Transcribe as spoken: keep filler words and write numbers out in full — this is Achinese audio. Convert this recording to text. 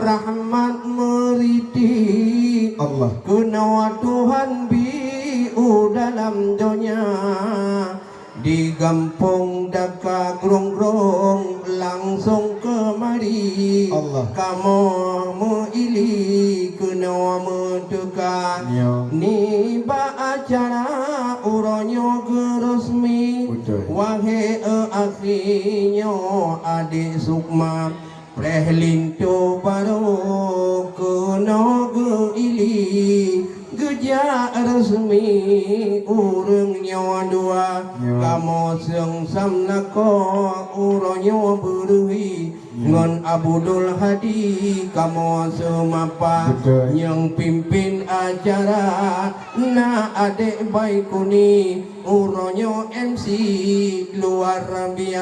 Rahmat meuriti Allah. Keunoe Tuhan bi u dalam donya, di gampông Daka Grong-grong langsong keumari. Allah. Kamoe meuili keunoe meuteuka. Ya. Nibak acara uroe nyoe geuresmi. Betul. Wahé e akhi nyoe adék Sukma, preh linto barô keunoe geuili, geujak resmi ureuëng nyoe dua. Ya. Kamoe seung sam lakoe uroe nyoe beureuhi. Ya. Ngon Abdul Hadi kamoe seumapa. Betul. Nyang pimpin acara na adék Baikuni, uroe nyoe M C luar biasa.